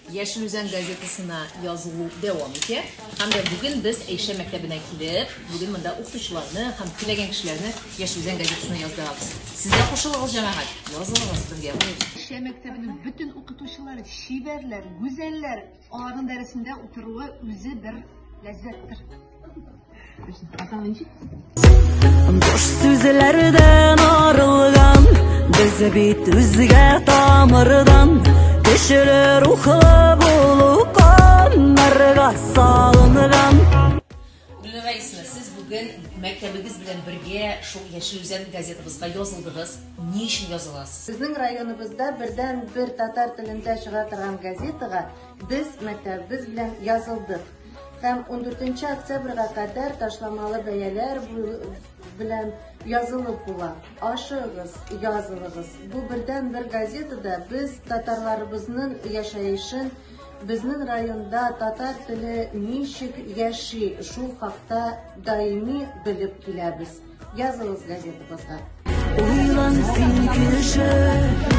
Яшел Үзән газетасына язылу дәвам итә. Һәм дә бүген без Әйшә мәктәбенә килеп, бүген монда укытучыларны һәм теләгән кешеләрне Яшел Үзән газетасына яздырабыз. Сез дә кушылыгыз, җәмәгать, язылыгыз, бергә булыйк. Әйшә мәктәбенең бөтен укытучылары чибәрләр, гүзәлләр. Аларның дәресендә утыруы үзе бер ләззәттер. Буш сүзләрдән арылган, без бит үзгә тамырдан, көчле рухлы булу каннарга салынган. Гөлнур Раисовна, сез бүген мәктәбегез белән бергә шул Яшел Үзән газетабызга язылдыгыз. Ни өчен языласыз? Безнең районыбызда бердәнбер татар телендә чыга торган газетага без мәктәбебез белән язылдык. Һәм ундүртенче октябрьгә кадәр ташламалы бәяләр белән язылып була. Ашыгыгыз, язылыгыз. Бу бердәнбер газетада без татарларыбызның яшәешен, безнең районда татар теле ничек яши, шул хакта даими белеп киләбез. Языгыз газетабызга. Уйлан син кеше.